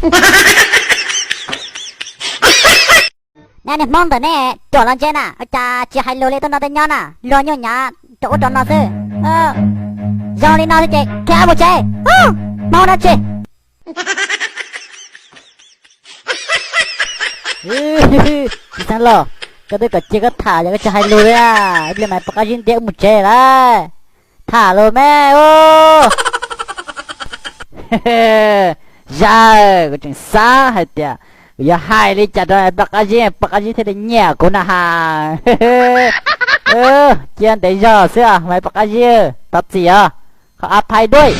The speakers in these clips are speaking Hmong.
Neb niag Hmoob ntawm nej ruam los ntse na, ua cas tsis hais lus li, tuaj nrog tej nyob na, luag nyuj nyav rau ub rau no xwb. Zoo li no xwb ces khiav mus tsev, Hmoob dab tsi. Txiv xeev laus, koj twb kom cia koj tham yog koj tsis hais lus li na, ib pliag mas poj qab zib ntiab mus tsev lawm. Tham los me. Zaj, kuv tseem xav hais tias kuv yuav hais li cas rau poj qab zib, poj qab zib thiaj li nyiam kuv na has. Cia ntev zog xwb mas poj qab zib, thov txim os, qhov av phais duaj.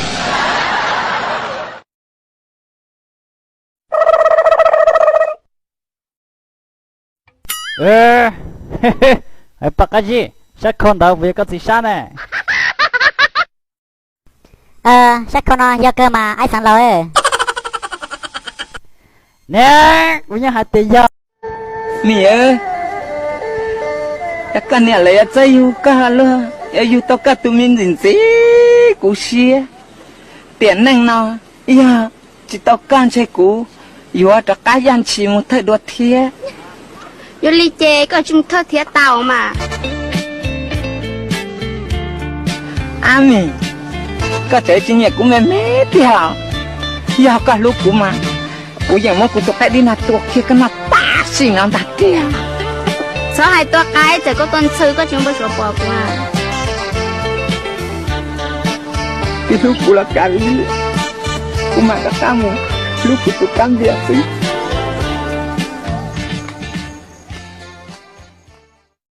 Poj qab zib, sab khau ntawd puas yog koj txiv sab ne? Sab khau no yog kawg mas aib xeev laus. Ne, kuv yeej hais tias yog. Niam, yog koj niam lawv yuav txawj yug koj luag, yuav yug tau koj tus me ntxim ntxim kuv siab. Tiam neej no yog tsis tau koj ntshe kuv yuav rov qab yaj ntshis mus thawj dua thiab. Yog li ces koj tsis mus thawj thiab tau mas. Ab mis, koj tseem tsis nyiam kuv me me tiag. Yog koj hlub kuv mas kuv yeej muab kuv tus qaib dib no tua kiag koj noj tam sim no ntag tiag. Txhob hais tua qaib, txawm koj tua ntxhw koj tsis muaj npau suav pom kuv. Twb hlub kuv los kav liam, kuv mam rov qab mus hlub kuv tus kab npias xwb.